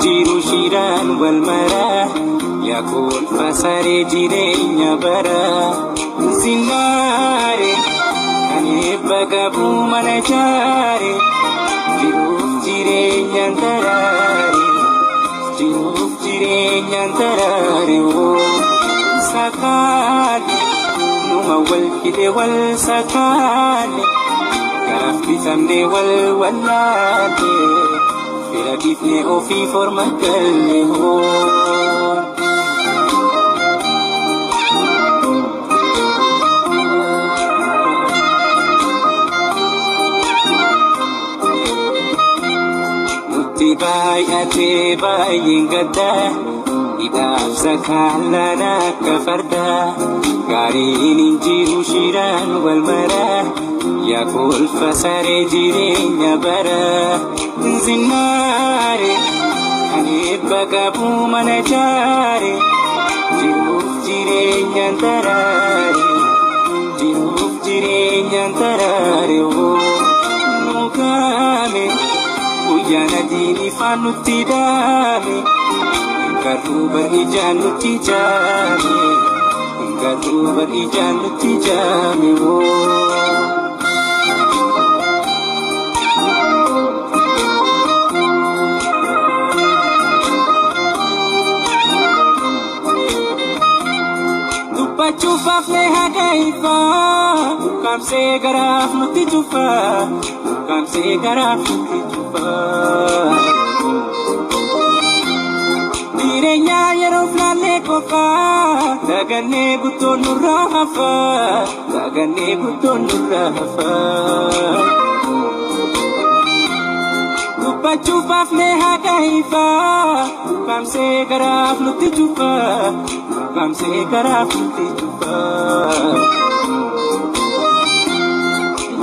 Jiru shiraan wal maraa yaa kolfa saree jireenya baraa Sinnaare kan eebba qabu mana jaare jiruuf jireenyaan taraare jiruuf jireenyaan taraare woo sakaale numa wal hidhe wal sakaale garaaf bitamne wal wallaale fira dhiifne ofii forma galle hoo. Nutti baay'atee baay'een gaddaa hidhaaf sakaalaan akka fardaa gaariin hin jiru shiraan wal maraa yaa kolfa saree jireenya baraa Zinnaare kan eebba qabu mana jaare jiruuf jireenyaan taraare jiruuf jireenyaan taraare hoo nu kaame guyyaan adiin ifaan nutti daame garuu bar ijaan nutti jaame garuu bar ijaan nutti jaame hoo. Dubbachuuf aflee haga ifaa ukkaamsee garaaf nutti cufaa ukkaamsee garaaf nutti cufaa. Jireenya yeroof laallee qofaa dagannee guddoon nurraa hafaa dagannee guddoon nurraa hafaa. Dubbachuuf aflee haga ifaa ukkaamsee garaaf nutti cufaa ukkaamsee garaaf nutti cufaa.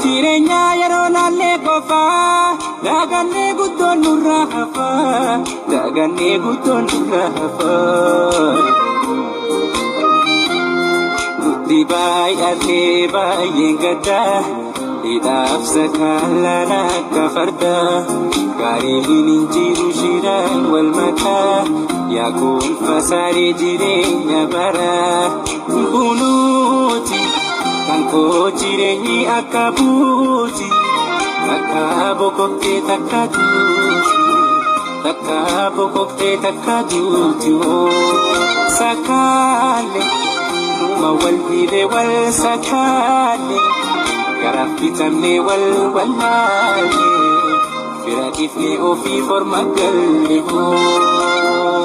Jireenya yeroo laallee qofaa dagannee guddoon nurraa hafaa dagannee guddoon nurraa hafaa. Nutti baay'atee baay'een gaddaa hidhaaf sakaalaan akka fardaa gaariin hin jiru shiraan wal makaa yaa kolfa saree jireenya baraa bunuuti kan koo jireenyi akka buuti takka bokoktee takka duuti takka bokoktee takka duuti hoo sakaalle numa wal hidhe wal sakaalle garaaf bitamne wal wallaale fira dhiifne ofii forma galle hoo.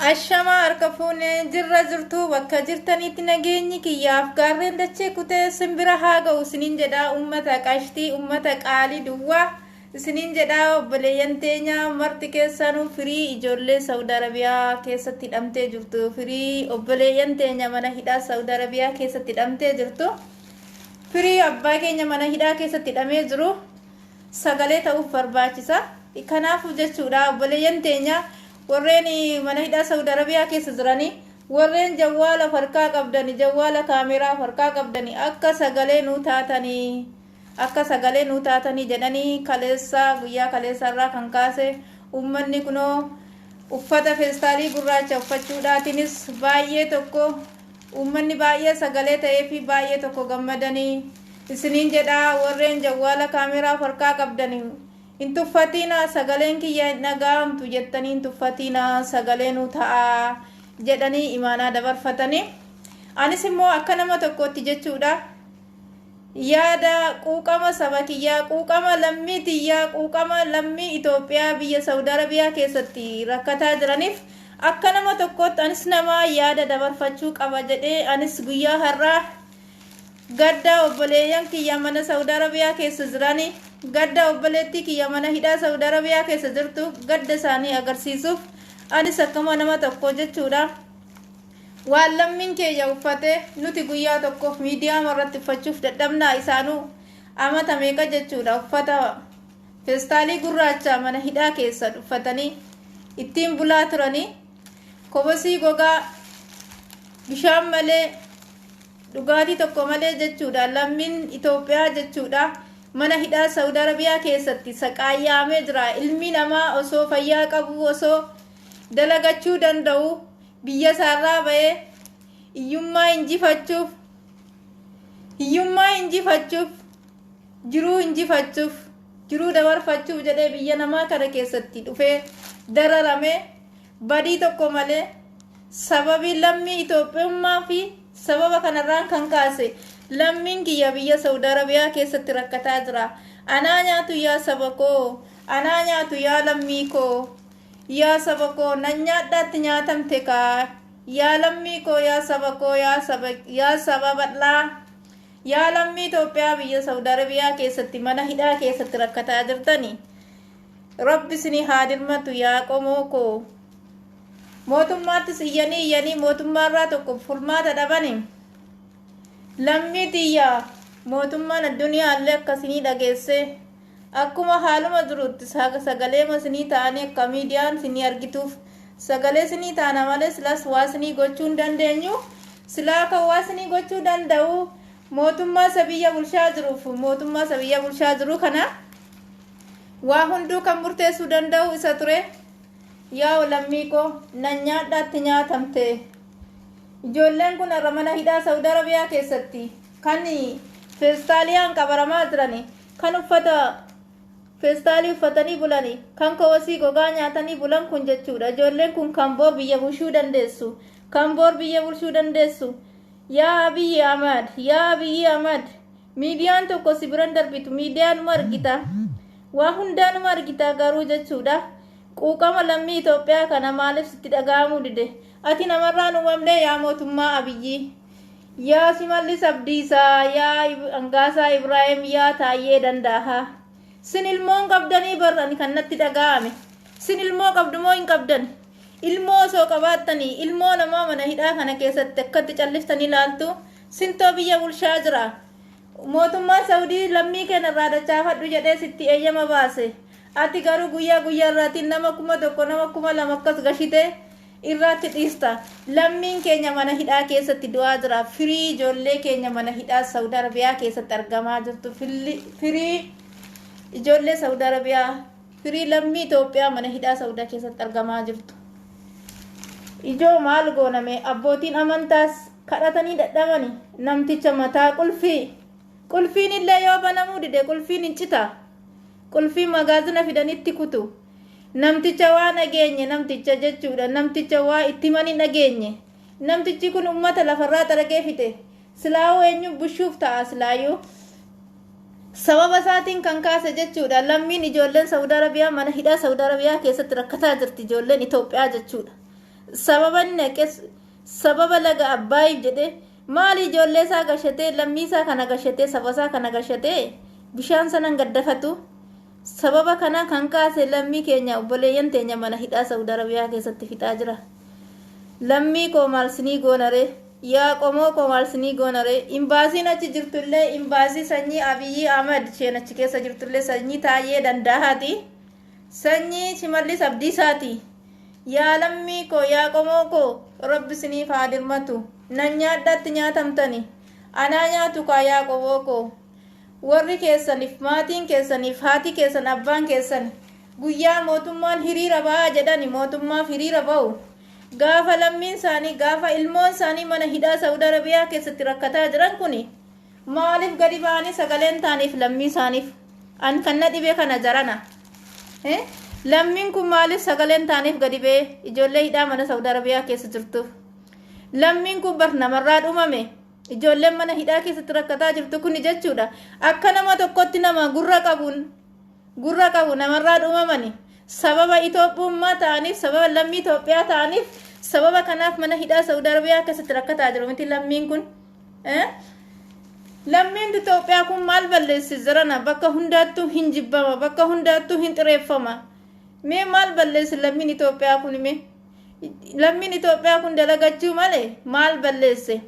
Ashamaa harka fuunee jirra jirtu bakka jirtanitti nageenyi kiyyaaf gaarreen dachee kutee simbira haa ga'u isiniin jedhaa ummata qashtii ummata qaalii duwwaa isiniin jedhaa obboleeyyan teenya marti keessanuu firii ijoollee Saudi Arabiyaa keessatti hidhamtee jirtu firii obboleeyyan teenya mana hidhaa Saudi Arabiyaa keessatti hidhamtee jirtu firii abbaa keenya mana hidhaa keessatti hidhamee jiru sagalee ta'uuf barbaachisa. Kanaafuu jechuudha obboleeyyan teenya warreen mana hidhaa Saudi Arabiyaa keessa jiranii warreen jawwaala farkaa qabdani jawwaala kaameeraa farkaa qabdani akka sagalee nuu taatanii akka sagalee nuu taatanii jedhanii kaleessaa guyyaa kaleessaa irraa kan kaase uummanni kunoo uffata feestaalii gurraacha uffachuudhaatiinis baay'ee tokko uummanni baay'ee sagalee ta'ee fi baay'ee tokko gammadanii isiniin jedhaa warreen jawwaala kaameeraa farkaa qabdanii hin tuffatiinaa sagaleen kiyya hin dhaga'amtu jettanii hin tuffatiinaa sagalee nuu ta'aa jedhanii imaanaa dabarfatanii anis immoo akka nama tokkootti jechuudha yaada quuqama saba kiyyaa quuqama lammii tiyyaa quuqama lammii Itoophiyaa biyya Saudi Arabiyaa keessatti rakkataa jiraniif akka nama tokkootti anis nama yaada dabarfachuu qaba jedhee anis guyyaa har'aa gadda obboleeyyan kiyya mana Saudi Arabiyaa keessa jirani Gadda obboleettii kiyya mana hidhaa Saudi Arabiyaa keessa jirtu gadda isaanii agarsiisuuf anis akkuma nama tokko jechuudha. Waan lammiin keenya uffate nuti guyyaa tokkoof miidiyaa irratti uffachuuf dadhabnaa? Isaanuu amata meeqa jechuudha uffata feestaalii gurraacha mana hidhaa keessa uffatanii ittiin bulaa turanii, kobosii gogaa, bishaan malee, dhugaatii tokko malee jechuudha. Lammiin Itoophiyaa jechuudha mana hidhaa Saudi Arabiyaa keessatti saqaayyaamee jira. Ilmi namaa osoo fayyaa qabu, osoo dalagachuu danda'u, biyya isaarraa bahee hiyyummaa injifachuuf, hiyyummaa injifachuuf, jiruu injifachuuf, jiruu dabarfachuuf jedhee biyya namaa kana keessatti dhufee dararame badii tokko malee, sababii lammii Itoophiyummaa fi sababa kanarraan kan kaase lammiin kiyya biyya Saudi Arabiyaa keessatti rakkataa jira. Anaa nyaatu yaa saba koo, anaa nyaatu yaa lammii koo, yaa saba koo, nan nyaadhaatti nyaatamte kaa, yaa lammii koo, yaa saba koo, yaa saba bal'aa, yaa lammii Itoophiyaa biyya Saudi Arabiyaa keessatti mana hidhaa keessatti rakkataa jirtani. Rabbi isinii haa dirmatu yaa qomoo koo. Mootummaattis iyyanii iyyanii mootummaarraa tokko furmaata dhabani. Lammii tiyyaa, mootummaan addunyaa illee akkasinii dhageesse, akkuma haaluma jirutti sagalee isinii ta'anii akka miidiyaan isinii argituuf sagalee isinii taana malee silaas waa isinii gochuu hin dandeenyu. Silaa kan waa isinii gochuu danda'u mootummaa isa biyya bulchaa jiruuf, mootummaa isa biyya bulchaa jiru kana waa hunduu kan murteessuu danda'u isa ture. Yaa lammii koo, nan nyaadhaatti nyaatamte. Ijoolleen kun har'a mana hidhaa Saudi Arabiyaa keessatti kan feestaaliyaan qabaramaa jirani, kan uffata feestaalii uffatanii bulani, kan kowasii gogaa nyaatanii bulan kun jechuudha. Ijoolleen kun kan boor biyya bulchuu dandeessu, kan boor biyya bulchuu dandeessu. Yaa Abiyyi Ahmad, yaa Abiyyi Ahmad, miidiyaan tokko si biran darbitu, miidiyaanuma argita, waa hundaanuma argita, garuu jechuudha quuqama lammii Itoophiyaa kana maaliif sitti dhaga'amuu dide? Ati namarraan uumamne, yaa mootummaa Abiyyi, yaa Shimallis Abdiisaa, yaa Angaasaa Ibraahim, yaa Taayyee Danda'aa, sin ilmoon qabdanii barrani kan natti dhaga'ame. Sin ilmoo qabdu moo hin qabdan? Ilmoo osoo qabaattanii ilmoo namaa mana hidhaa kana keessatti akkatti calliftanii ilaaltu? Sintoo biyya bulchaa jira. Mootummaan Saudii lammii keenya irraa dachaafadhu jedhee sitti eeyyama baase. Ati garuu guyyaa guyyaa irraatiin nama 1000, nama 2000 akkas gashite irraatti dhiista. Lammiin keenya mana hidhaa keessatti du'aa jira. Firii ijoollee keenya mana hidhaa Saudi Arabiyaa keessatti argamaa jirtu, firii ijoollee Saudi Arabiyaa, firii lammii Itoophiyaa mana hidhaa Saudaa keessatti argamaa jirtu. Ijoo maal gooname? Abbootiin amantaas kadhatanii dadhabani. Namticha mataa qulfii, qulfiin illee yoo banamuu dide qulfiin hin cita, qulfii magaazina fidanitti kutu. Namticha waa dhageenye, namticha jechuudha, namticha waa itti himan hin dhageenye. Namtichi kun ummata lafarraa xaragee fixe. Silaa'uu eenyu bushuuf ta'a? Silaayyuu sababa isaatiin kan kaase jechuudha lammiin ijoolleen Saudi Arabiyaa mana hidhaa Saudi Arabiyaa keessatti rakkataa jirti, ijoolleen Itoophiyaa jechuudha. Sababa inni naqes sababa laga Abbaayiif jedhee maali ijoollee isaa gashatee, lammii isaa kana gashatee, saba isaa kana gashatee bishaan sanan gaddafatu. Sababa kana kan kaase lammii keenya, obboleeyyan teenya mana hidhaa Saudi Arabiyaa keessatti fixaa jira. Lammii koo, maal sinii goonaree? Yaa qomoo koo, maal sinii goonaree? Imbaasiin achi jirtullee imbaasii sanyii Abiyyi Ahmad, isheen achi keessa jirtullee sanyii Taayyee Danda'aati, sanyii Shimallis Abdiisaati. Yaa lammii koo, yaa qomoo koo, Rabbi siniif haa dirmatu. Nan nyaadhaatti nyaatamtani. Anaa nyaatu kaa yaa qomoo koo. Warri keessaniif, maatiin keessaniif, haati keessan, abbaan keessan guyyaa mootummaan hiriira ba'aa jedhani mootummaaf hiriira ba'u. Gaafa lammiin isaanii, gaafa ilmoon isaanii mana hidhaa Saudi Arabiyaa keessatti rakkataa jiran kuni maaliif gadi ba'anii sagaleen taaniif lammii isaaniif? An kan na dhibe kana jarana. Lammiin kun maaliif sagaleen taaniif gadi ba'ee ijoollee hidhaa mana Saudi Arabiyaa keessa jirtuuf? Lammiin kun bar namarraa dhumame. Ijoolleen mana hidhaa keessatti rakkataa jirtu kuni jechuudha akka nama tokkotti nama gurra qabuun gurra qabu namarraa dhumamani. Sababa Itoophummaa ta'aniif, sababa lammii Itoophiyaa ta'aniif, sababa kanaaf mana hidhaa Saudi Arabiyaa keessatti rakkataa jiru miti lammiin kun? Lammiin Itoophiyaa kun maal balleesse jirana? Bakka hundaattuu hin jibbama, bakka hundaattuu hin xireeffama. Mee maal balleesse lammiin Itoophiyaa kun? Mee lammiin Itoophiyaa kun dalagachuu malee maal balleesse?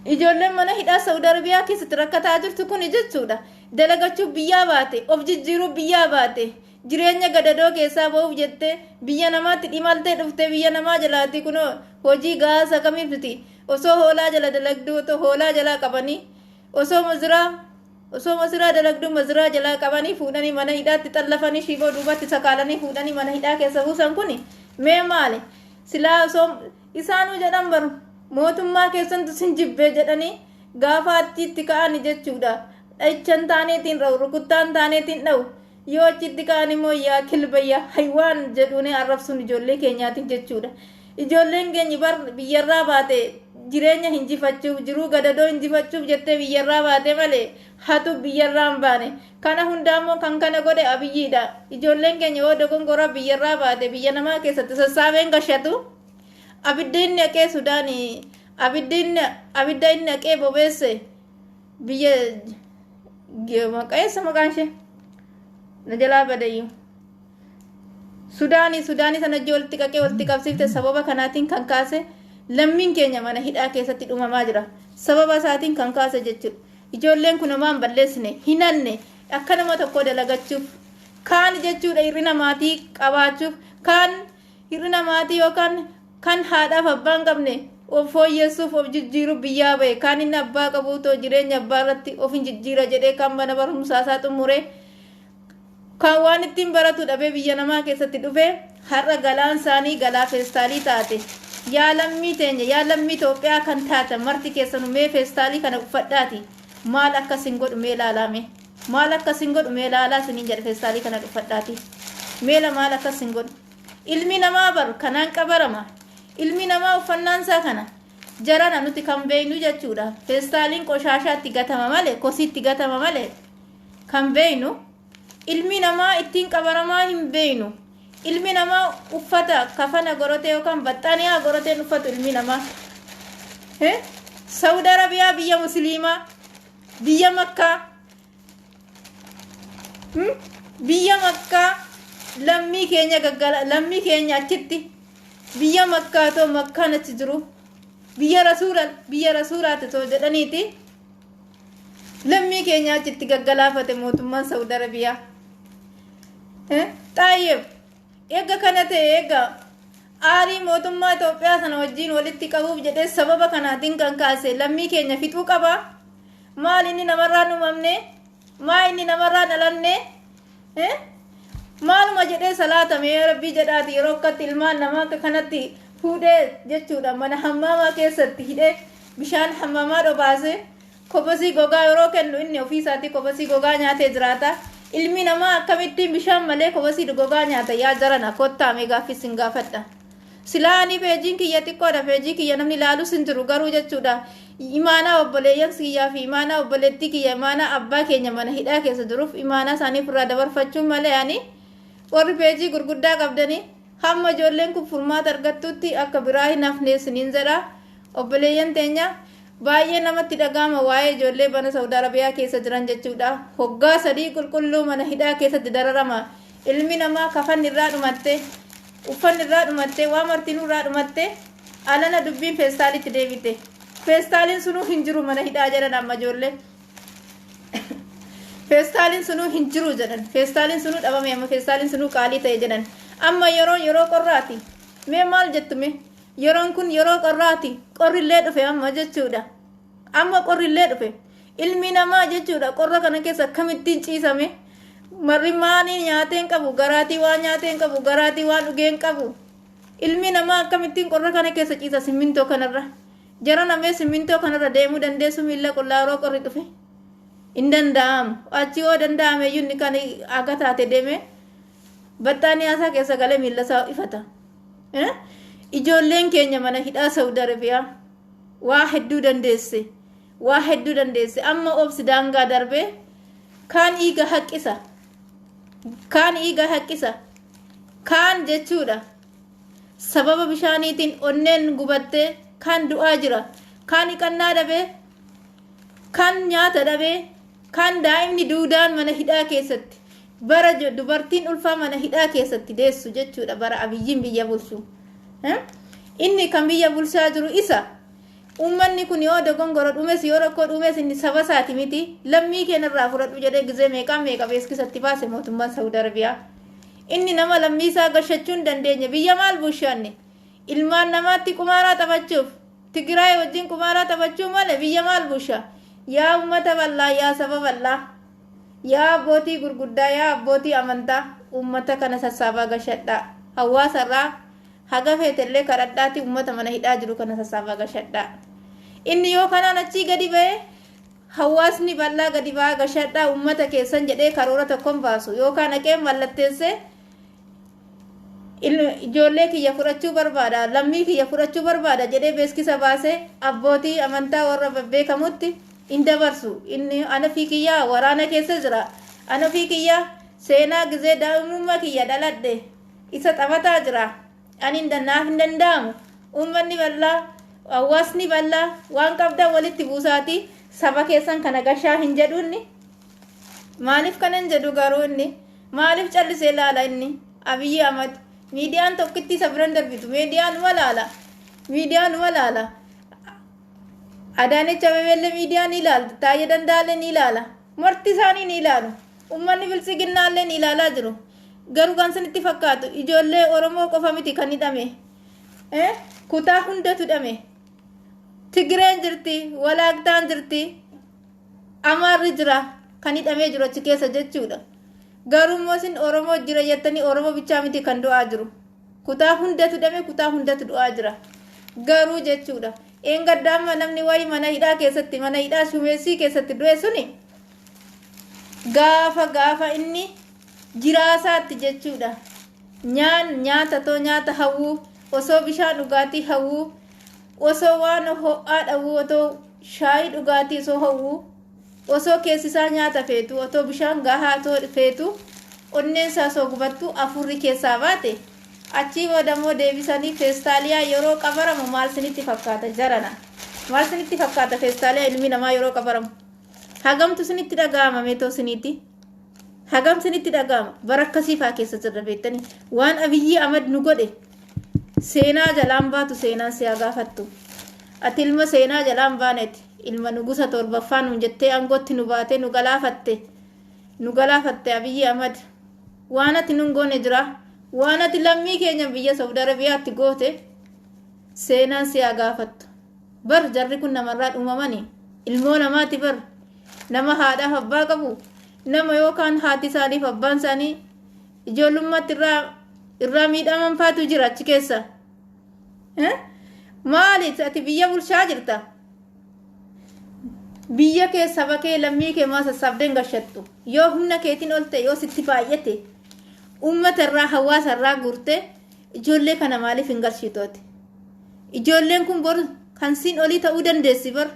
Ijoolleen mana hidhaa Saudi Arabiyaa keessatti rakkataa jirtu kun jechuudha. Dalagachuuf biyyaa baate, of jijjiiruuf biyyaa baate, jireenya gadadoo keessaa ba'uuf jettee biyya namaatti dhimaltee dhuftee, biyya namaa jalaatti kunoo hojii gaasa kamiif miti, osoo hoolaa jala dalagduu, otoo hoolaa jalaa qabanii, osoo maziraa dalagduu maziraa jalaa qabanii fuudhanii mana hidhaatti xallafanii, shiiboo duubatti sakaalanii fuudhanii mana hidhaa keessa buusan. Kuni mee maali? Silaa osoo isaanuu jedhan baru mootummaa keessantu sin jibbee jedhanii gaafa achitti ka'ani jechuudha. Dhahichan taaneetiin dha'u, rukuttaan taaneetiin dha'u. Yoo achitti ka'an immoo "yaa kilba, yaa haywaan" jedhuun arrabsuun ijoollee keenyaatiin jechuudha. Ijoolleen keenya bar biyyarraa baate jireenya hinjifachuuf, jiruu gadadoo hinjifachuuf jettee biyyarraa baate malee hatu biyyarraa hin baane. Kana hundaammoo kan kana godhe Abiyyiidha. Ijoolleen keenya yoo dogongoraa biyyarraa baate biyya namaa keessatti sassaabeen gashatu. Abidda inni haqee Sudaanii, abidda inni haqee bobeesse biyya maqaa, maqaan ishee na jalaa badayyu. Sudaanii sana ijji walitti qaqee walitti qabsiifte. Sababa kanaatiin kan kaase lammiin keenya mana hidhaa keessatti dhumamaa jira. Sababa isaatiin kan kaase jechuudha. Ijoolleen kun homaan balleessine, hinanne. Akka nama tokko dalagachuuf kaan jechuudha, hir'ina maatii qabaachuuf kaan, hir'ina maatii yookaan kan haadhaaf abbaan qabne of fooyyessuuf, of jijjiiruuf biyyaa bahe. Kaan inni abbaa qabu too jireenya abbaa irratti of hin jijjiira jedhee, kan mana barumsaa isaa xumure, kan waan ittiin baratu dhabee biyya namaa keessatti dhufe, har'a galaan isaanii galaa feestaalii taate. Yaa lammii teenya, yaa lammii Itoophiyaa kan taatan marti keessanuu, mee feestaalii kana uffadhaati maal akkasin godhu mee ilaalame, maal akkasin godhu mee ilaalaa isiniin jedhe. Feestaalii kana uffadhaati meela maal akkasin godhu? Ilmi namaa bar kanaan qabarama. Ilmi namaa uffannaan isaa kana jarana nuti kan beeynu jechuudha. Feestaaliin qoshaashaatti gatama malee, kosiitti gatama malee kan beeynu, ilmi namaa ittiin qabaramaa hin beeynu. Ilmi namaa uffata kafana gorotee yookaan baxxaniyaa goroteen uffatu ilmi namaa. Saudi Arabiyaa, biyya Musliimaa, biyya Makkaa, biyya Makkaa, lammii keenya gaggala, lammii keenya achitti biyya Makkaa too, Makkaan achi jiru biyya Rasuula, biyya Rasuulaati too jedhaniiti lammii keenya achitti gaggalaafate mootummaan Saudi Arabiyaa. Xaayyeb, eega kana ta'e, eega aarii mootummaa Itoophiyaa sana wajjin walitti qabuuf jedhee sababa kanaatiin kan kaase lammii keenya fixuu qaba. Maal inni namarraan uumamne? Maa inni namarraan dhalanne? Maaluma jedhee salaatame Rabbii jedhaati yeroo akkatti ilmaan namaa akka kanatti fuudhee jechuudha mana hammaamaa keessatti hidhee, bishaan hammaamaa dhobaasee, kobosii gogaa yeroo kennu, inni ofii isaatii kobosii gogaa nyaatee jiraata. Ilmi namaa akkamittiin bishaan malee kobosii gogaa nyaata? Yaa jarana, kottaa mee gaaffii sin gaafadha. Silaa ani peejiin kiyya xiqqoodha, peejii kiyya namni ilaalus hin jiru, garuu jechuudha, imaanaa obboleeyyan kiyyaa fi imaanaa obboleettii kiyya, imaanaa abbaa keenya mana hidhaa keessa jiruuf imaanaa isaanii ofirraa dabarfachuun malee, ani warri peejii gurguddaa qabdanii hamma ijoolleen kun furmaata argattutti akka biraa hin hafne isiniin jedha. Obboleeyyan teenya, baay'ee namatti dhaga'ama waa'ee ijoollee mana Saudi Arabiyaa keessa jiran jechuudha. Hoggaa 3 qulqulluu mana hidhaa keessatti dararama. Ilmi namaa kafanni irraa dhumatte, uffanni irraa dhumatte, waa martinuu irraa dhumatte, alana dubbiin feestaalitti deebite. Feestaaliin sunuu hin jiru mana hidhaa jedhan amma ijoollee. Feestaaliin sunuu hin jiru jedhan. Feestaaliin sunuu dhabame amma, feestaaliin sunuu qaalii ta'e jedhan. Amma yeroo qorraati. Mee maal jettu mee? Yeroon kun yeroo qorraati. Qorrillee dhufe amma jechuudha. Amma qorrillee dhufe. Ilmi namaa jechuudha qorra kana keessa akkamittiin ciisame? Marri maanii nyaateen qabu, garaatii waan nyaateen qabu, garaatii waan dhugeen qabu. Ilmi namaa akkamittiin qorra kana keessa ciisa simmintoo kanarra? Jara namee, simmintoo kanarra deemuu dandeessu miilla qullaa yeroo qorri dhufe? Hin danda'amu. Achi yoo danda'ame iyyuu inni kan aga taate deeme baxxaanii isaa keessa galee miilla isaa ifata. Ijoolleen keenya mana hidhaa Saudi Arabiyaa waa hedduu dandeesse. Waa hedduu dandeesse. Amma obsi daangaa darbee kaan dhiiga haqqisa. Kaan dhiiga haqqisa. Kaan jechuudha. Sababa bishaaniitiin onneen gubattee kaan du'aa jira. Kaan dhiqannaa dhabee, kan nyaata dhabee, kan daa'imni duudaan mana hidhaa keessatti bara dubartiin ulfaa mana hidhaa keessatti deessu jechuudha bara Abiyyiin biyya bulchu. Inni kan biyya bulchaa jiru isa. Uummanni kun yoo dogongora dhumes, yoo rakkoo dhumes, inni saba isaati miti. Lammii keenyarraa fudhadhu jedhee gizee meeqaan meeqa beeksisatti baase mootummaan Saudi Arabiyaa. Inni nama lammii isaa gashachuu hin dandeenye biyya maal bulchaanne? Ilmaan namaatti qumaaraa taphachuuf, Tigraay wajjin qumaaraa taphachuu malee biyya maal bulcha? Yaa uummata bal'aa, yaa saba bal'aa, yaa abbootii gurguddaa, yaa abbootii amantaa, uummata kana sassaabaa gashadhaa. Hawaasarraa haga feetellee kadhadhaati uummata mana hidhaa jiru kana sassaabaa gashadhaa. Inni yoo kanaan achii gadi ba'ee hawaasni bal'aa gadi ba'aa gashadhaa uummata keessan jedhee karoora tokkoon baasu yookaan haqee mallatteessee ijoollee kiyya fudhachuu barbaada, lammii kiyya fudhachuu barbaada jedhee beeksisa baasee abbootii amantaa warra beekamutti hin dabarsu. Inni ana fi kiyyaa waraana keessa jira. Ana fi kiyyaa seenaa gizee daa'imummaa kiyya dhaladhe isa taphataa jira. Ani naaf hin danda'amu. Uummanni bal'aa, hawaasni bal'aa waan qabdan walitti buusaati saba keessan kana gashaa hin jedhu inni. Maaliif kana hin jedhu garuu inni? Maaliif callisee ilaala inni? Abiyyi Ahmad miidiyaan tokkitti isa biran darbitu, miidiyaan numa laala, miidiyaan numa laala. Adaanech Abeebeellee miidiyaa ni ilaalti, Taayyee Danda'aallee ni ilaala, marti isaanii ni ilaalu, uummanni Biltsiginnaallee ni ilaalaa jiru. Garuu kan isinitti fakkaatu ijoollee Oromoo qofa miti kan hidhame, kutaa hundatu hidhame. Tigireen jirti, Walaagtaan jirti, Amaarri jira kan hidhamee jiru achi keessa jechuudha. Garuu immoo isin Oromoo jira jettanii Oromoo bichaa miti kan du'aa jiru. Kutaa hundatu hidhame, kutaa hundatu du'aa jira. Garuu jechuudha. Eengadda amma namni wayii mana hidhaa keessatti, mana hidhaa shumeessii keessatti du'e suni gaafa inni jiraasaatti jechuudha. Nyaata too nyaata hawwuu, osoo bishaan dhugaatii hawwuu, osoo waan ho'aa dhawuu, otoo shaayii dhugaatii osoo hawwuu, osoo keessisaa nyaata feetu, otoo bishaan gahaa feetu, onneen isaa osoo gubattu afurri keessaa baate. Achii booda immoo deebisanii feestaaliyaa yeroo qabaramu maal sinitti fakkaata jarana? Maal sinitti fakkaata feestaaliyaa ilmi namaa yeroo qabaramu? Hagamtu sinitti dhaga'ama meetoo siniiti? Hagam sinitti dhaga'ama? Bara akkasii faa keessa jirra beektanii. Waan Abiyyi Ahmad nu godhe seenaa jalaan baatu, seenaan si haa gaafattu. Ati ilma seenaa jalaan baaneeti. Ilma nugusa torbaffaa nuun jettee aangootti nu baatee nu galaafatte. Nu galaafatte Abiyyi Ahmad. Waan ati nun goone jira. Waan ati lammii keenya biyya Saudi Arabiyaatti goote seenaan si haa gaafattu. Bar jarri kun namarraa dhumamani. Ilmoo namaati bar. Nama haadhaaf abbaa qabu. Nama yookaan haati isaaniif abbaan isaanii ijoollummaatti irraa miidhaman faatu jira achi keessa. Maali ati biyya bulchaa jirta? Biyya kee, saba kee, lammii kee maa sassaabdeen gashattu? Yoo humna keetiin ol ta'e, yoo sitti baay'ate, uummata irraa, hawaasa irraa guurte ijoollee kana maaliif hin galchitooti? Ijoolleen kun bor kan siin olii ta'uu dandeessi bar.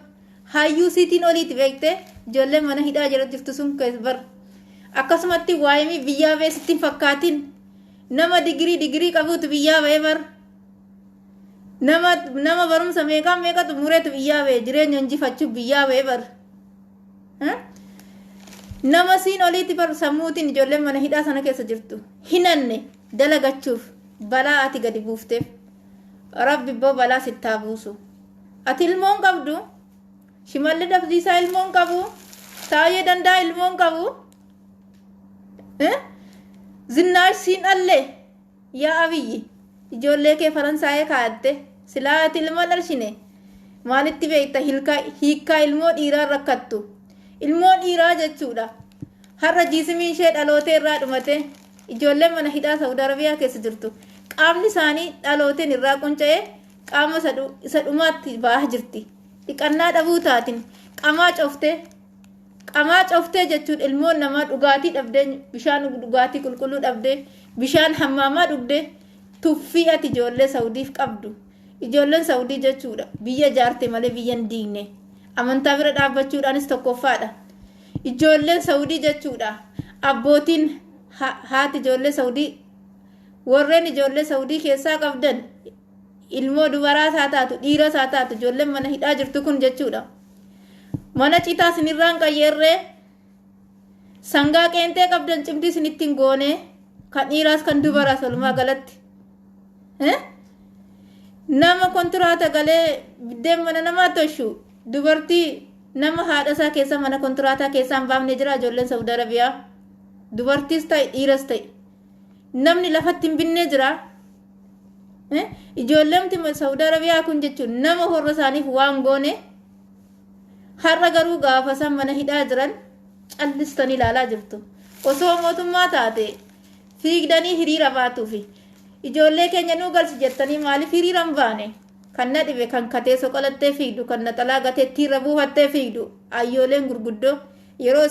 Hayyuu siitiin oliiti beektee ijoolleen mana hidhaa jira jirtu sun bar. Akkasumatti waa'ee biyyaa ba'ee sitti hin fakkaatin. Nama digirii qabuutu biyyaa ba'ee bar. Nama barumsa meeqaan meeqatu mureetu biyyaa ba'e, jireenya injifachuuf biyyaa ba'ee bar. Nama siin oliitti bar sammuutiin ijoolleen mana hidhaa sana keessa jirtu. Hinanne dalagachuuf balaa ati gadi buufteef. Rabbi ibboo balaa sittaa buusu. Ati ilmoon qabdu. Shimalli Abdiisaa ilmoon qabu. Taayee Danda'a ilmoon qabu. Zinnaash siin dhallee yaa Abiyyi, ijoollee kee Faransaayee kaa'atte. Silaa ati ilmoo dhalshine maalitti beekta hiikkaa ilmoo dhiiraa rakkattu? Ilmoo dhiiraa jechuudha. Har'a jiisimiin ishee dhalootee irraa dhumate. Ijoolleen mana hidhaa Saudi Arabiyaa keessa jirtu qaamni isaanii dhalooteen irraa qunca'ee qaama isa dhumaatti ba'aa jirti. Dhiqannaa dhabuu taatiin qamaa coftee, qamaa coftee jechuun ilmoon namaa dhugaatii dhabdee, bishaan dhugaatii qulqulluu dhabdee, bishaan hammaamaa dhugdee. Tuffii ati ijoollee Saudiif qabdu. Ijoolleen Saudii jechuudha biyya ijaarte malee biyya hin diigne. Amantaa bira dhaabbachuudhaanis tokkoffaadha. Ijoolleen Saudii jechuudha, abbootiin haati ijoollee Saudii, warreen ijoollee Saudii keessaa qabdan, Ilmoo dubaraas haa taatu, dhiiras haa taatu, ijoolleen mana hidhaa jirtu kun jechuudha. Mana citaa isinirraan qayyeerree, sangaa qeentee qabdan cimdii isinitti hin goone, kan dhiiraas kan dubaraas walumaa galatti. Nama kontiraata galee biddeen mana namaa toshu, dubartii nama haadha isaa keessa mana kontiraataa keessaa hin baafne jira ijoolleen Saudi Arabiyaa. Dubartiis ta'e dhiiras ta'e. Namni lafatti hin binne jira. Ijoolleen Saudi Arabiyaa kun jechuun nama horra isaaniif waan goone, har'a garuu gaafa isaan mana hidhaa jiran callistanii ilaalaa jirtu. Osoo mootummaa taate fiigdanii hiriira baatuufi. Ijoollee keenya nuu galchi jettanii maaliif hiriira hin baane? Kan na dhibe kan katee soqolattee fiigdu, kan naxalaa gateettiirra buufattee fiigdu, ayyooleen gurguddoo yeroo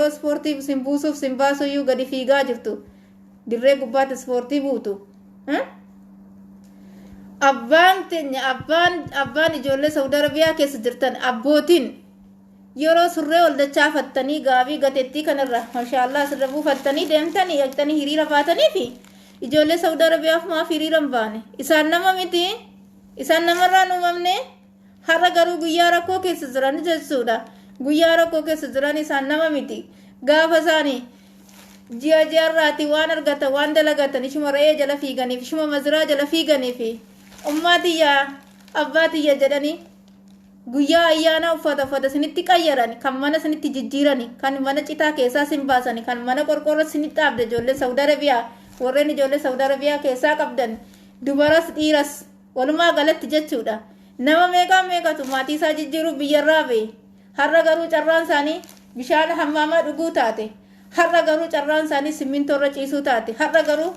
ispoortii sin buusuuf sin baasuyyuu gadi fiigaa jirtu. Dirree gubbaatti ispoortii buutu. Abbaan teenya, abbaan ijoollee Saudi Arabiyaa keessa jirtan, abbootiin yeroo surree ol dachaafattanii gaabii gateettii kanarra mashaallaa asirra buufattanii deemtanii dhaqxanii hiriira baatanii fi ijoollee Saudi Arabiyaaf maaf hiriira hin baane? Isaan nama miti? Isaan namarraan uumamne? Har'a garuu guyyaa rakkoo keessa jiran jechuudha. Guyyaa rakkoo keessa jiran isaan nama miti? Gaafa isaanii ji'a ji'arraati waan argatan, waan dalagatan, ishuma re'ee jala fiiganiif, ishuma maziraa jala fiiganiif, ummaa tiyyaa, abbaa tiyya jedhanii guyyaa ayyaana uffata isinitti qayyaran, kan mana isinitti jijjiirani, kan mana citaa keessaa isin baasani, kan mana qorqoorroo isinitti dhaabde. Ijoollee Saudi Arabiyaa, warreen ijoollee Saudi Arabiyaa keessaa qabdan, dubaras dhiiras walumaa galatti jechuudha. Nama meeqaa meeqatu maatii isaa jijjiiruu biyyarraa ba'e. Har'a garuu carraan isaanii bishaan hammaamaa dhuguu taate. Har'a garuu carraan isaanii simmintoorra ciisuu taate. Har'a garuu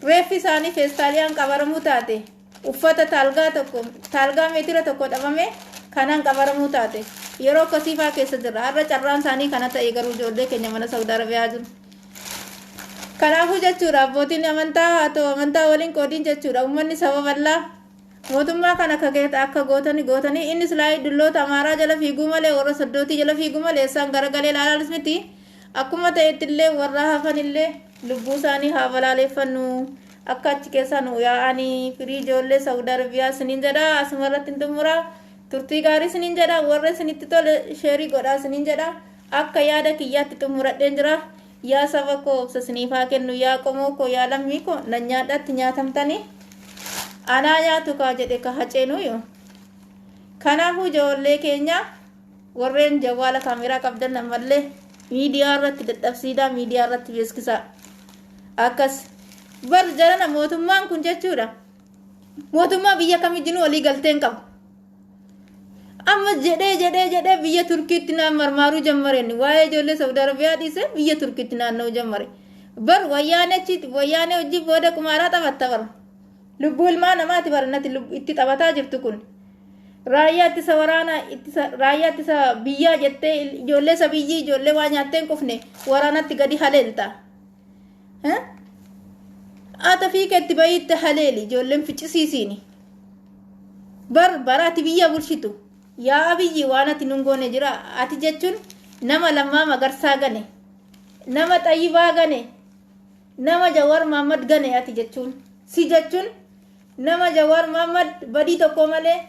reeffi isaanii feestaaliyaan qabaramuu taate. Uffata taalgaa tokko, taalgaa meetira tokko dhabame kanaan qabaramuu taate. Yeroo akkasii faa keessa jirra. Har'a carraan isaanii kana ta'e garuu ijoollee keenya mana Saudi Arabiyaa jiru. Kanaafuu jechuudha, abbootiin amantaa haa ta'u, amantaa waliin qoodiin jechuudha, uummanni saba bal'aa mootummaa kana akka gootanii gootanii inni silaa dulloota Amaaraa jala fiiguu malee, warra soddootii jala fiiguu malee isaan garagalee ilaalaanis miti. Akkuma ta'etti illee warra hafan illee lubbuu isaanii haa balaaleeffannu, akka achi keessaa nu yaa'anii firii ijoollee Saudi Arabiyaa isiniin jedha. Asuma irratti hin xumuraa. Turtii gaarii isiniin jedha. Warra isinitti tole share godhaa isiniin jedha. Akka yaada kiyyaatti xumuradheen jira. Yaa saba koo, obsa isiniif haa kennu. Yaa qomoo koo, yaa lammii koo, nan nyaadhaatti nyaatamtanii anaa nyaatu kaa jedhe ka haceenuyu. Kanaafuu ijoollee keenya, warreen jawwaala kaameeraa qabdan, ammallee miidiyaa irratti dadhabsiidaa, miidiyaa irratti beeksisaa. Akkas bar jarana mootummaan kun jechuudha, mootummaa biyya kamijinuu walii galteen qabu. Amma jedhee jedhee jedhee biyya Turkiitti naan marmaaruu jammareen. Waa'ee ijoollee Saudi Arabiyaa dhiise, biyya Turkiitti naanna'uu jammare. Bar wayyaanee achitti wayyaanee hojii booda qumaaraa taphatta. Bar lubbuu ilmaa namaati bar nati itti taphataa jirtu kun. Raayyaa ittisa waraanaa, ittisa raayyaa ittisa biyyaa jettee ijoollee isa biyyii, ijoollee waa nyaattee hin qufne waraanatti gadi haleelta. Ata fiika itti bahiitti haleeli, ijoolleen ficcisiisiini. Bar bara ati biyya bulchitu, yaa Abiyyi, waan ati nun goone jira. Ati jechuun nama Lammaa Magarsaa gane, nama Xayyibaa gane, nama Jawar Mahmad gane. Ati jechuun, si jechuun nama Jawar Mahmad badii tokko malee,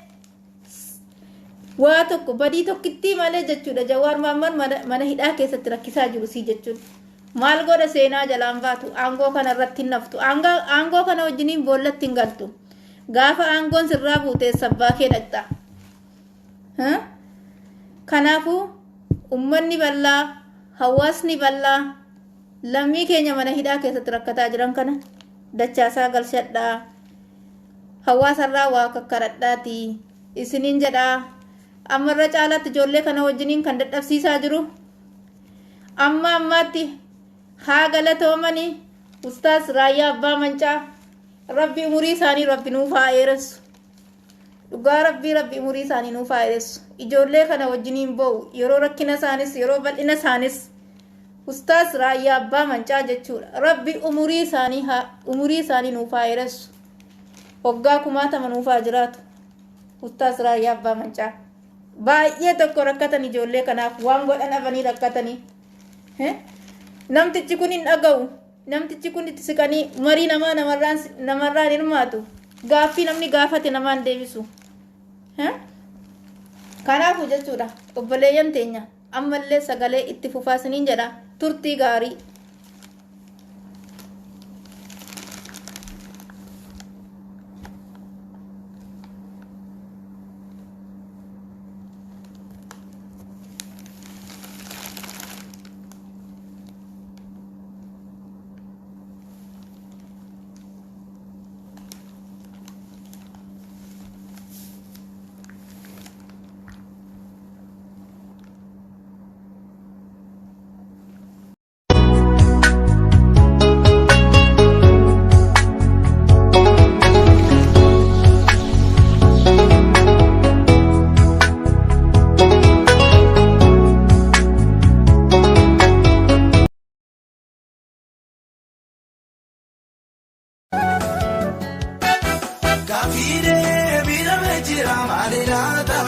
waa tokko badii tokkittii malee jechuudha, Jawar Mahmad mana hidhaa keessatti rakkisaa jiru. Si jechuun maal godha? Seenaa jalaan baatu. Aangoo kana irratti hin naftu. Aangoo kana wajjiniin boollatti hin galtu. Gaafa aangoon sirraa buute sabbaa kee dhaqxa. Kanaafuu ummanni bal'aa, hawaasni bal'aa, lammii keenya mana hidhaa keessatti rakkataa jiran kana dachaasaa galchadhaa, hawaasarraa waa kakkaradhaati isiniin jedhaa. Ammarra caalaatti ijoollee kana wajjiniin kan dadhabsiisaa jiru amma ammaatti haa galatoomanii Ustaas Raayyaa Abbaa Mancaa. Rabbi umurii isaanii rabbi nuuf haa dheeressu. Dhugaa Rabbii, Rabbi umurii isaanii nuuf haa dheeressu. Ijoollee kana wajjiniin boo'u yeroo rakkina isaanis, yeroo bal'ina isaanis, Ustaas Raayyaa Abbaa Mancaa jechuudha. Rabbi umurii isaanii nuuf haa dheeressu. Waggaa 10,000 nuuf haa jiraatu Ustaas Raayyaa Abbaa Mancaa. Baay'ee tokko rakkatan ijoollee kanaaf, waan godhan dhabanii rakkatanii. Namtichi kun hin dhaga'u. Namtichi kun itti siqanii marii namaa namarraan hirmaatu. Gaaffii namni gaafate namaan deebisu. Kanaafuu jechuudha obboleeyyan teenya ammallee sagalee itti fufaa isiniin jedha turtii gaarii. Gaaffii deebii dhabee jira maali laata?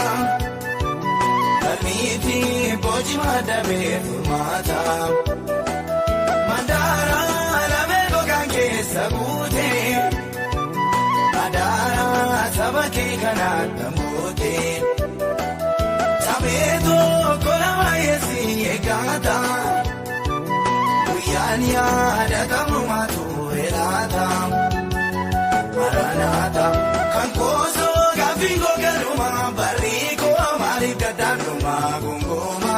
Falmiitti boci madabee furmaata. Mandaara lamee gogaan keessa guute. Adaara saba kee kanaan dhamoote. Sabee tokko lama yeessi eeggata. Guyyaan yaadatamu maatu laata. Maranatha kan koosoo gaaffii koo galuma barrii koo maaliif gaddaanuma gongooma.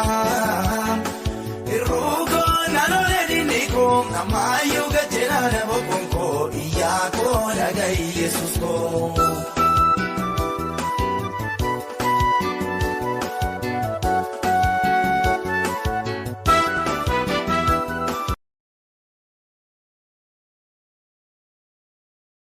Irruu koo naannoolee dinni koo ammayyuu gajjeera na boqon koo iyyaa koo dhaga'i Yesuus koo.